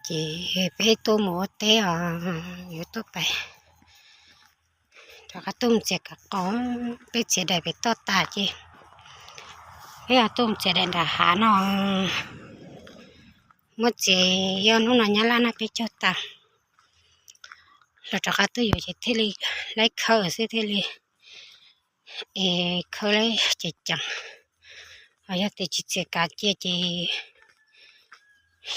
Ces peb tuaj mus ua teb os, yuav tuaj pais rov qab tuaj mus txiav kav qos, peb txiav daim pem toj tas ces peb tuaj mus txiav daim nram hav no, muab txiav, yog hnub no nyab laj noj peb caug tas, los rov qab tuaj yuav ces thiaj li laib khawb xwb thiaj li es khawb laib ceev ceev. Yog tias tsis txiav kav cia ces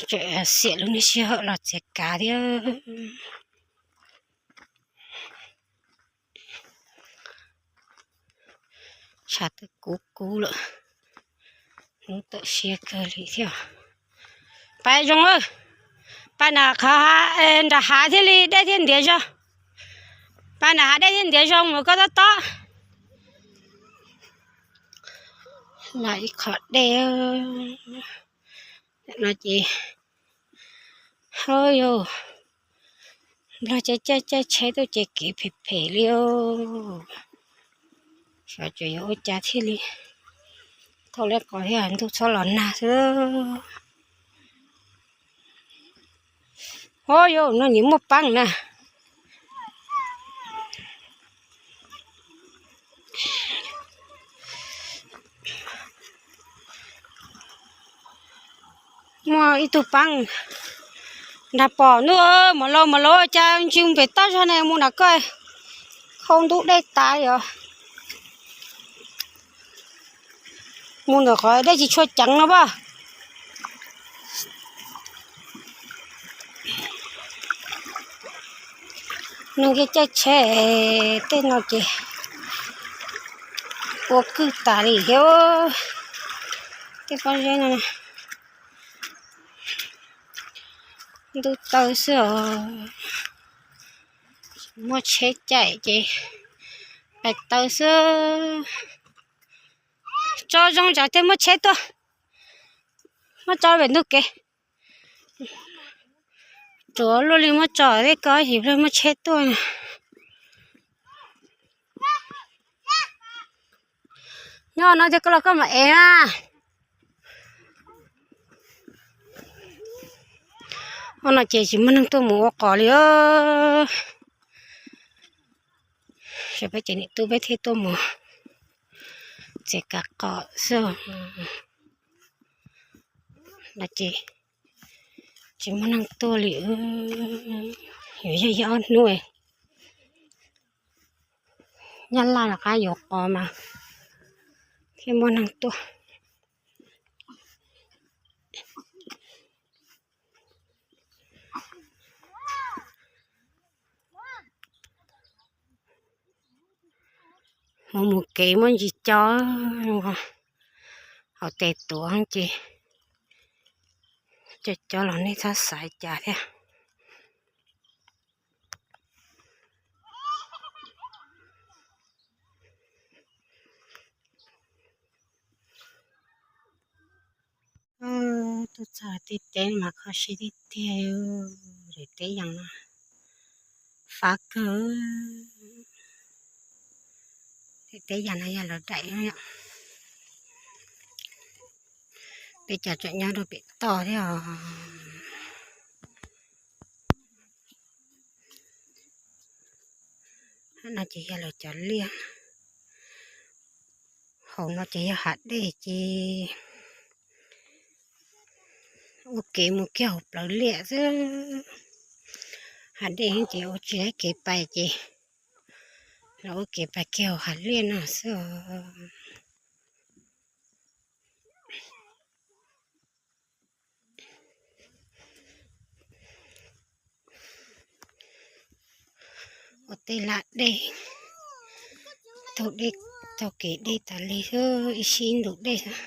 tseem xiam lub niag sij hawm los txiav kav thiab. Tshav twb kub kub lawm, hnub tawm siab kawg li thiab. Pais zoo, pais nram hav thiaj li dej thiaj ntiav zog. Pais nram hav dej thiaj ntiav zog mus koj tob tob. Los ib qho dej no ces, hauj yus, Nplog caij caij tsheb tuaj ces kev phem phem li os. Xyov tseem yuav ua cas thiaj li thauj leb qos thiab ntuj txhob los nag xwb. Hauj yus, no nyias muaj paab na. Muaj ib tug paab nrag pom ntuj, mas laus mas laus cas ntsis pem toj zog ne, mus nram koj khau ntub dej tas li os. Mus ntawm qhov dej tsis tshua ceev no pab. Neeg kev caij tsheb tej no ces ua kwj tas li thiab. Tej pob zeb no ntub taw xwb os. Muaj tsheb caij ces pais taw xwb. Tso zoo tsam tej muaj tsheb tuaj, muab tso pem ntug kev. Tsuav luaj li muab tso tej ko yim pliag muaj tsheb tuaj. Nyob no ces koj los koj mam ev na. Hnub no ces tsis muaj neeg tuaj mus ua qos li os. Ces peb ces niam tub peb thiaj tuaj mus txiav kav qos xwb. No ces tsis muaj neeg tuaj li. Yuav yog ib ob hnub Nyab Laj rov qab yuav qos mas thiaj muaj neeg tuaj. Mus mus kev muaj ntsis co, hauv tes tuav ces co co los nej txhob xav cas thiab. Tuaj txog tej teb mas kho siab tiag tiag, daim teb yas no fab kawg. Daim teb yas no yog lawv daim. Peb cov tseem nyob rau pem toj thiab os. No ces yog lawv cov liaj. Hauv no ces yog hav dej ces ua kev mus kiag hauv plawv liaj xwb. Hav dej ces ua tsis tau kev pais ces los ua kev pais kiag hauv hav liaj no xwb os. Ua tej laj dej, taug dej, taug kev dej tas li xwb, ib sij ib ntus dej xwb.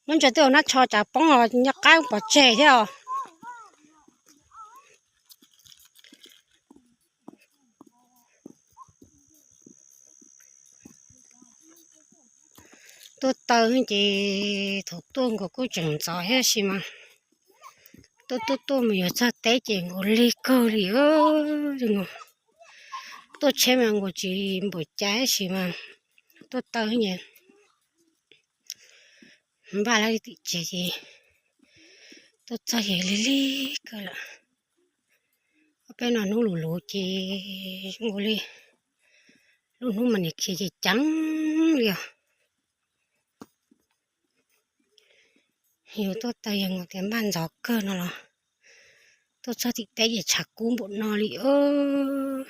Muab ntsaws twb ua nab tsho cas poob los nco qab pov tseg thiab os. Tuaj taw ces thaum tuaj nkaus kuj tseem ntxov thiab sis mas tuaj tuaj tuaj mus yuav txog teb ces nkaus lig kawg li. Tuaj tsheb mas nkaus tsis npaum cas sis mas tuaj taw ces npaj lawm tim tsev ces tuaj txog ces lig lig kawg lawm. Peb no hnub luv luv ces zoo li lub hnub mas nim khiav ces ceev li os. Yus tuaj taw yog tias npaj ntxov kawg no los tuaj txog tim teb ces tshav kub npaum no li os.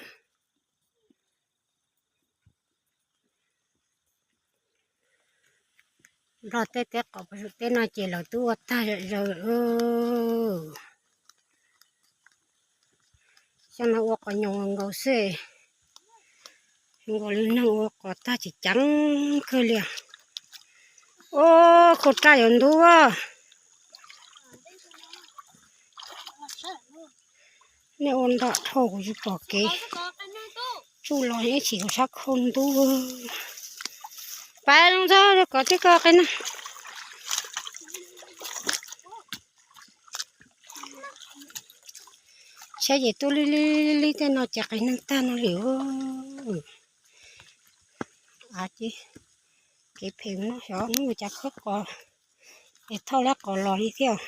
Nplog tej teb qos puag saum teb no ces lawv twb ua tag zom zaws. Xyoo no ua qos nyoos nkaus xwb, nkaus li neeg ua qos tag ces ceev kawg li. Ua khau raj yuav ntub. Nej ua ntom dhau kuv tsis pom kev. Tsuj los ib chim kuv sab khau ntub. Pab zoo txog kov tib ko qe na. Saib ces tuaj li li li tej no ces qe neeg tag no li. Av ces kev phem no xyov hnub mus cas khawb qos es thauj lab qos los li thiab.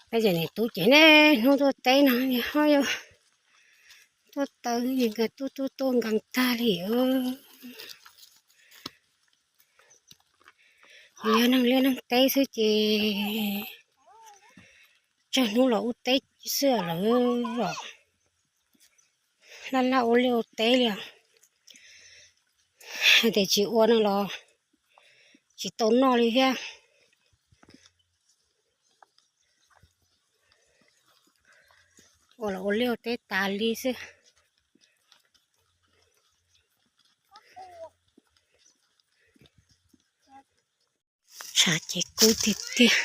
Peb ces niam tub ces niaj hnub tuaj teb no niaj hnub yuav tuaj taw es nkawd tuaj tuaj tuaj nkees tag li. Yog neeg liaj neeg teb xwb ces tsawg hnub los ua teb xwb lawm. Laj laj ua liaj ua teb li os. Hais tias tsis ua no los tsis tau noj li thiab. Ua los ua liaj ua teb tas li xwb. Tshav ces kub tiag tiag.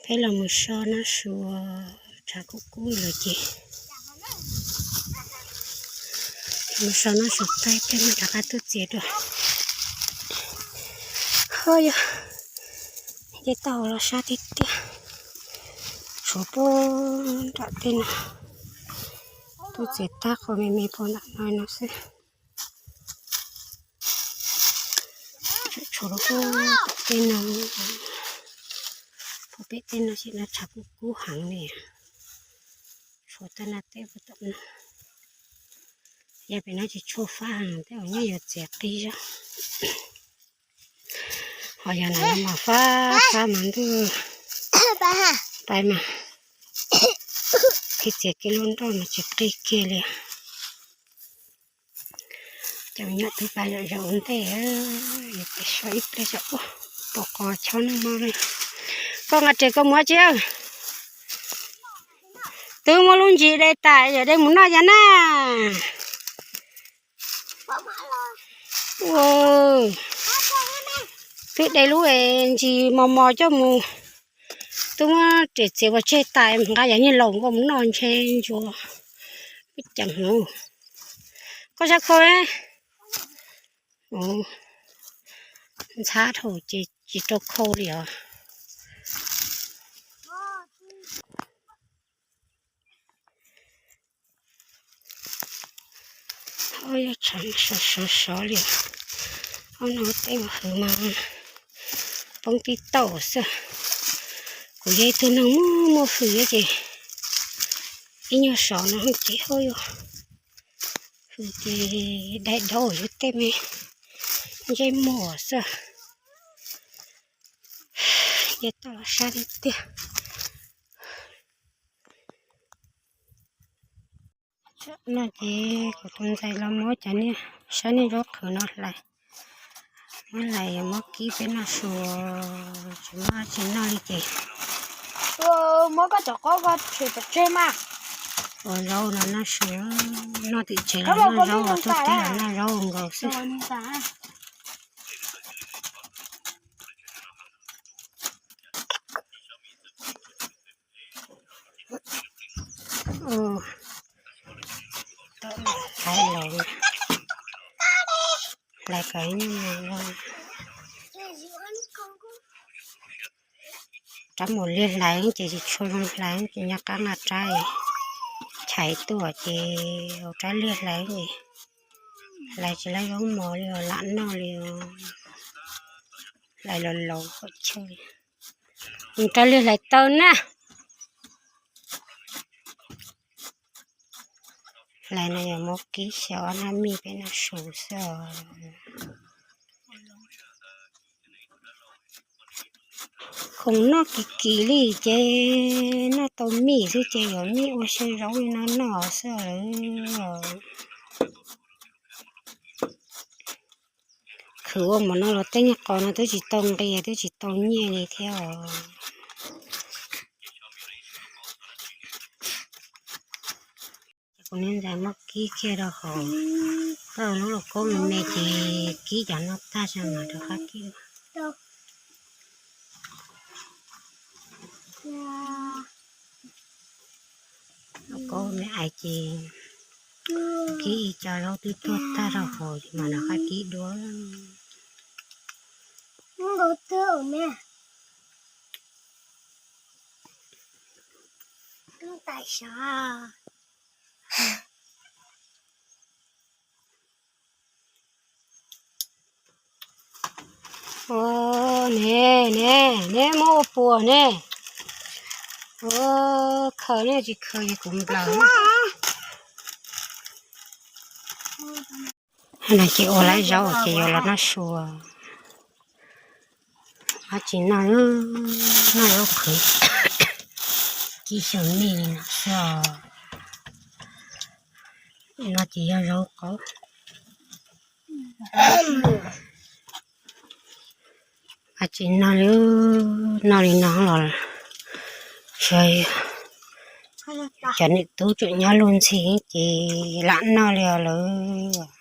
Peb los mus so nab su, tshav kub kub lawm ces mus so nab su tag peb mam rov qab tuaj txiav dua. Ho yog nce tau los sab tiag tiag. Tshuav puag nram tej no, tuaj txiav tag qhov me me puag nram no no xwb. Tshuav rau puag tom tej no, puag pem tej no ces no tshav kub kub heev li. Tshuav tag nrho tej puag tom no. Yog pem no ces tshuav fab heev, tej uas nyob yuav txiav qi zog. Ho yog no mas fab fab mas ntuj, pais mas, qi txiav kiag lub nroj mas tsis qi kiag li. Cov nyuam twb pais zom zaws ua ntej, peb so ib pliag saum ub, pom qos chob neeg mog li. Koj nqa riam koj mus tsi? Twb muab lub ntsis de tas, yog de mus noj yas na. Twb de lub ntsis mos mos coj mus, twb muab riam txiav pov tseg tas, nqa yas nyuag laus nqa mus noj ntshe ntsuag peb ceem hauv. Koj sab khau, ntxhab dhau ces tsis rau khau li os. Ob yog tshav sov sov sov li. Ob no teb ua hwv mas poob tib tauj xwb. Kuv yog ib tug neeg muaj muaj hwv ces ib nyuag sov no ces ho yog hwv ces dai daub yus tej me ntsej muag xwb. Ces tau los sab tiag tiag. No ces kuv tus ntxhais los muab cov niag, saib niag zaub qhwv no hlais, muab hlais muab kib peb noj su, tsis muaj tsis noj li ces muab koj cov qaub koj tshem pov tseg mas. Ua zaub no noj su, noj tim tsev los noj zaub, tuaj teb los noj zaub nkaus xwb. Hlais los, hlais kom ib nyuag mus los, rab mus liag hlais ces tsis tshua zoo hlais ces nyob qab nqa rab, chais tuaj ces ua rab liag hlais ces Hlais tsis laib zaub mov li os, lam noj li os. Hlais los laus qhov chaw. Mus rau lwg hlais taw na. Hlais no yog muab kib xyaw ob hnab mij peb hnab su xwb os. Khoom noj kim kim li ces noj tau mij xwb ces yuav mij ua xyaw zaub li no noj xwb os. Khwv ua mov no los tej niag qos no twb tsis tau nqi twb tsis tau nyiaj li thiab os. Kuv niag ntxhais muab kib kiag rau hauv, tau lub lauj kaub me me ces kib cov no tag tso mam rov qab kib. Lauj kaub me ais ces kib ib co zaub twb tuag tag rau hauv ces mam rov qab kib dua. Ua ne, ne, neb muab ua puas ne? Ua khaws ne, tsis khaws ces kuv nplaws. No ces ua lawm zaub ces yuav los noj su. Ab tsis noj, noj zaub qhwv, kib xyaw mij li no xwb os. No ces yog zaub qaub. Ab tsis noj li, noj li no los saib cov niam tub tseem nyob luag ntxhi ces lam noj li os lawm.